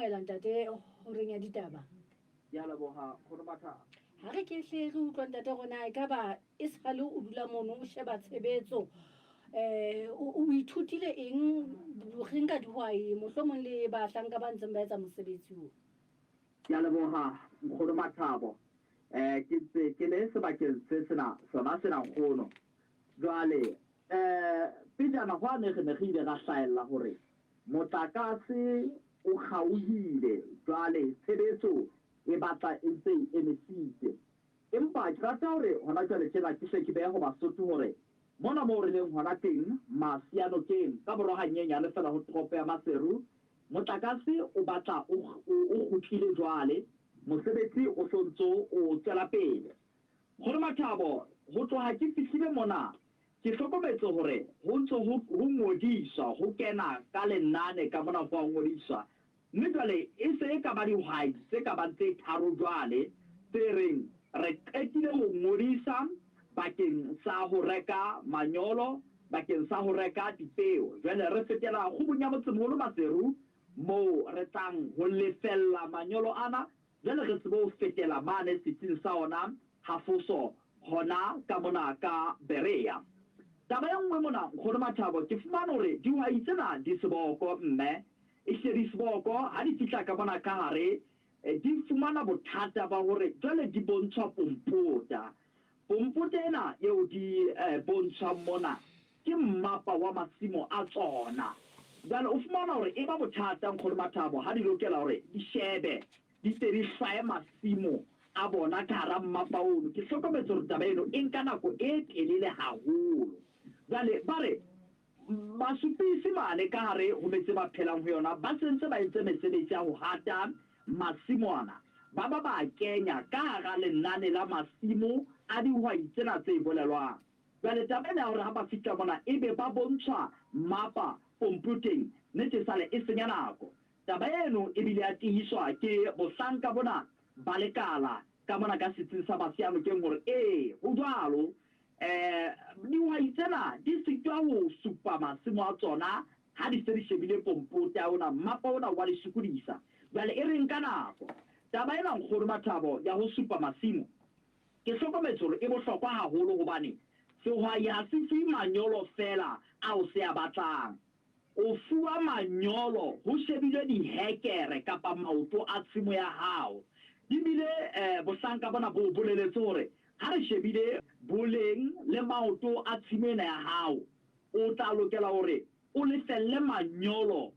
amohela ntate horeng ya ditaba. Ke a leboha Nkgono Mathabo. Ha re ke hle re utlwa ntate hore na ekaba e sale o dula mono o sheba tshebetso o ithutile eng re nka dihwai mohlomong le bahlanka ba ntseng ba etsa mosebetsi o. Ke a leboha Nkgono Mathabo. Ke ntse ke le sebakeng se sena sona sena Nkgono. Jwale pejana hwane re ne re ile ra hlahella hore motlakase o kgaohile jwale tshebetso e batla e ntse e emisitse. Empa ke rata hore hona jwale tjena ke hle ke behe ho Basotho hore mona moo re leng hona teng Masianokeng ka borwa hanyenyane feela ho toropo ya Maseru, motlakase o batla o o kgutlile jwale, mosebetsi o so ntso o tswela pele. Nkgono Mathabo, ho tloha ke fihlile mona ke hlokometse hore ho ntse ho ho ngodiswa, ho kena ka lenane ka mona ho a ngodiswa. Mme jwale e se e ka ba dihwai tse ka bang tse tharo jwale tse reng re qetile ho ngodisa bakeng sa ho reka manyolo, bakeng sa ho reka dipeo. Jwale re fetela kgubung ya motsemoholo Maseru moo re tlang ho lefella manyolo ana. Jwale re tsebe ho fetela mane setsing sa ona Hafoso hona ka mona ka Berea. Taba e nngwe mona, Nkgono Mathabo, ke fumane hore dihwai tsena di seboko mme ehlile di seboko ha di fihla ka mona ka hare di fumana bothata ba hore jwale di bontshwa pompota. Pompota ena eo di bontshwang mona ke mmapa wa masimo a tsona. Jwale o fumana hore e ba bothata, Nkgono Mathabo, ha di lokela hore di shebe, di tle di hlwaye masimo a bona ka hara mmapa ono. Ke hlokometse hore taba eno e nka nako e telele haholo. Jwale ba re Basupisi mane ka hare ho metse ba phelang ho yona ba se ntse ba entse mesebetsi ya ho hata masimo ana, ba ba ba a kenya ka hara lenane la masimo a dihwai tsena tse bolelwang. Jwale taba ena ya hore ha ba fihla mona ebe ba bontshwa mmapa komputeng, nnete esale e senya nako. Taba eno e bile ya tiiswa ke bohlanka bona ba lekala ka mona ka setsing sa Masianokeng hore ee, ho jwalo. Dihwai tsena di sitwa ho supa masimo a tsona ha di se di shebile pompota ona, mmapa ona wa di sokodisa. Jwale e re nka nako. Taba ena Nkgono Mathabo ya ho supa masimo, ke hlokometse hore e bohlokwa haholo hobane sehwai ha se fuwe manyolo feela ao se a batlang. O fuwa manyolo ho shebilwe dihekere kapa maoto a tshimo ya hao. Ebile bohlanka bona bo o boleletse hore ha re shebile boleng le maoto a tshimo ena ya hao, o tla lokela hore o lefelle manyolo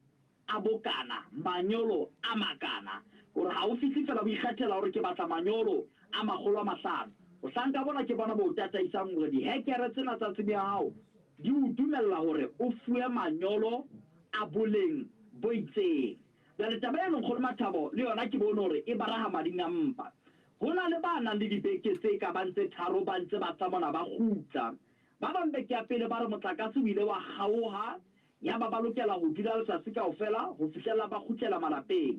a bokana, manyolo a makana. Hore ha o fihle feela o ikgethela hore ke batla manyolo a 500. Bohlanka bona ke bona bo o tataisang hore dihekere tsena tsa tshimo ya hao di o dumella hore o fuwe manyolo a boleng bo itseng. Jwale taba eno Nkgono Mathabo le yona ke bone hore e baraha mading a mpa. Ho na le ba nang le dibeke tse ka bang tse tharo ba ntse ba tla mona ba kgutla. Ba bang beke ya pele ba re motlakase o ile wa kgaoha yaba ba lokela ho dula letsatsi kaofela ho fihlella ba kgutlela malapeng.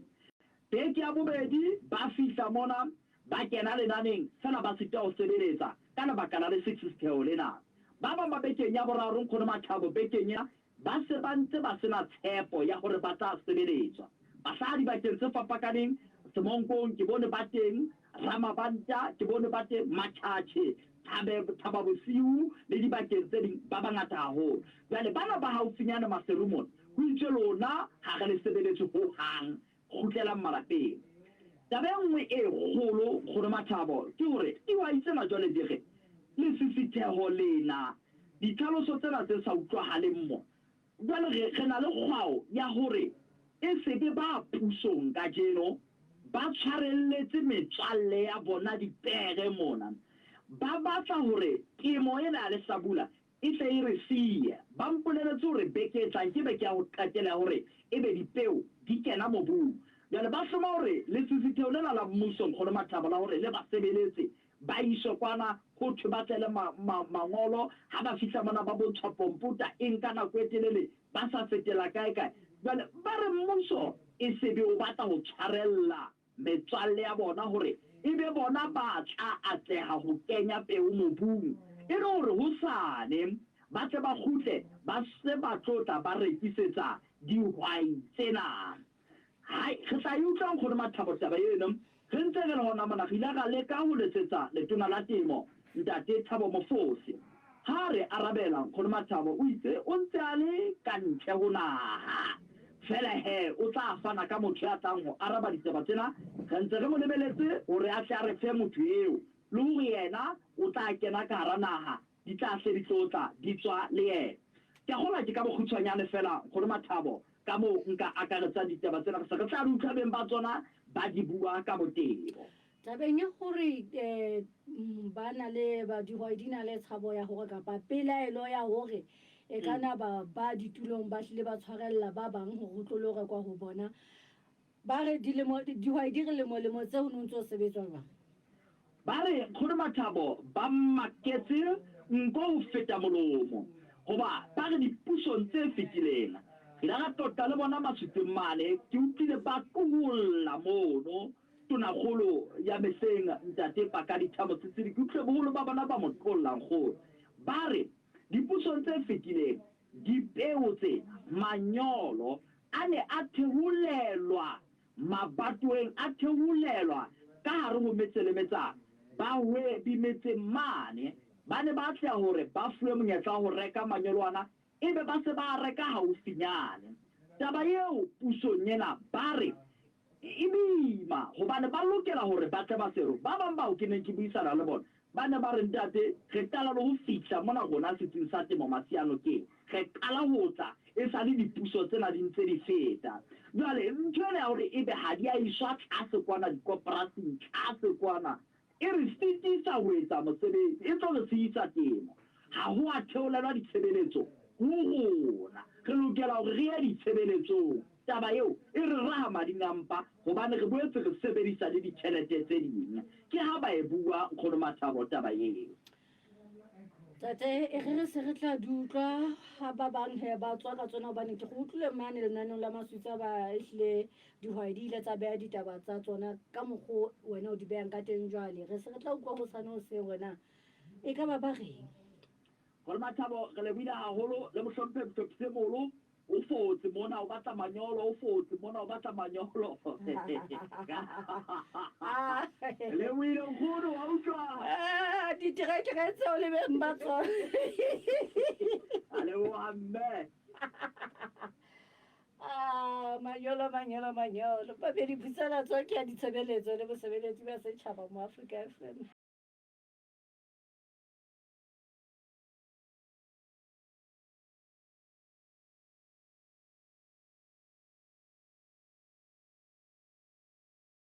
Beke ya bobedi ba fihla mona ba kena lenaneng feela ba sitwa ho sebeletsa ka lebaka la lesisitheho lena. Ba bang ba bekeng ya boraro Nkgono Mathabo bekeng ena ba se ba ntse ba se na tshepo ya hore ba tla sebeletswa. Ba hlaha dibakeng tse fapakaneng, Semonkong ke bone ba teng, Ramabanta ke bone ba teng, Machache, Thabe, Thababosiu le dibakeng tse ding ba bangata haholo. Jwale bana ba haufinyane Maseru mona, ho itswe lona ha re le sebeletse ho hang, kgutlelang malapeng. Taba e nngwe e kgolo, Nkgono Mathabo, ke hore dihwai tsena jwale di re lesisitheho lena, ditlhaloso tsena tse sa utlwahaleng mo, jwale re, re na le kgwao ya hore e se be ba pusong kajeno ba tshwarelletse metswalle ya bona dipere mona. Ba batla hore temo ena ya lehlabula E tle e re siye. Ba mpoleletse hore beke e tlang ke beke ya ho qetela ya hore ebe dipeo di kena mobung. Jwale ba hloma hore lesisitheho lena la mmuso, Nkgono Mathabo, la hore le ba sebeletse, ba iswe kwana, ho thwe ba tle le ma, ma, mangolo. Ha ba fihla mona ba bontshwa pomputa e nka nako e telele ba sa fetela kae-kae. Jwale ba re mmuso e se be o batla ho tshwarella metswalle ya bona hore e be bona ba tla atleha ho kenya peo mobung e le hore hosane ba tle ba kgutle ba se ba tlo tla ba rekisetsa dihwai tsena. Hai, re tla e utlwa Nkgono Mathabo taba eno. Re ntse re le hona mona, re ile ra leka ho letsetsa Letona la Temo, Ntate Thabo Mofosi. Ha re arabela, Nkgono Mathabo o itse o ntse a le ka ntle ho naha. Feela he, o tla fana ka motho ya tlang ho araba ditaba tsena. Re ntse re mo lebeletse hore a tle a re fe motho eo, le hore yena o tla kena ka hara naha, di tla hle di tlo tla di tswa le yena. Ke a kgolwa ke ka bokgutshwanyane feela, Nkgono Mathabo, ka moo nka akaretsang ditaba tsena. Re se re tla di utlwa beng ba tsona ba di bua ka botebo. Tabeng ya hore ba na le ba dihwai di na le tshabo ya hore kapa pelaelo ya hore e ka na ba ba ditulong ba hlile ba tshwarella ba bang hore ho tlo lo rekwa ho bona. Ba re dilemo dihwai di re lemo-lemo tse ho no ntso sebetswa jwang? Ba re Nkgono Mathabo ba maketse nko ho feta molomo hoba ba re dipusong tse fetileng re ile ra totta le bona Maswitseng mane ke utlwile ba qoholla mono Tonakgolo ya mehleng Ntate Pakadi Thabo Tsitsiri ke utlwile boholo ba bona ba mo qolla Nkgono ba re dipusong tse fetileng dipeo tsena manyolo a ne a theolelwa mabatoweng a theolelwa ka hare ho metse le metsana. Bahwebi metseng mane ba ne ba atleha hore ba fuwe monyetla wa ho reka manyolo ana ebe ba se ba a reka haufinyane. Taba eo pusong ena ba re e boima hobane ba lokela hore ba tle ba se re. Ba bang bao ke neng ke buisana le bona ba ne ba re, Ntate, re qala le ho fihla mona rona setsing sa temo Masianokeng. Re qala ho tla e sa le dipuso tsena di ntse di feta. Jwale ntho ena ya hore ebe ha di a iswa tlase kwana dikoporasing, tlase kwana, e re sitisa ho etsa mosebetsi, e tlo re siisa temo. Ha ho a theolelwa ditshebeletso ho rona. Re lokela hore re ye ditshebeletsong. Taba eo e re raha mading a mpa hobane re boetse re sebedisa le ditjhelete tse ding. Ke ha ba e bua Nkgono Mathabo taba eo. Tate, e re re se re tla di utlwa ha ba bang he ba tswa ka tsona hobane ke go utlwile mane lenaneong la Maswitsa ba ehlile dihwai di ile tsa beha ditaba tsa tsona ka mokgo wena o di behang ka teng jwale. Re se re tla utlwa hosane hoseng hore na e ka ba ba reng. Nkgono Mathabo, re lebohile haholo le mohlomphehi Mohlophisi e Moholo. O fotse mona o batla manyolo, o fotse mona o batla manyolo. Le buile nkgono wa utlwa. Ah, diterekere tseo le beng ba tsona. A leboha mme. Ah, manyolo, manyolo, manyolo. Babedi Phutsana tswa ke ya ditshebeletso le bosebeletsi ba setjhaba mo Afrika FM.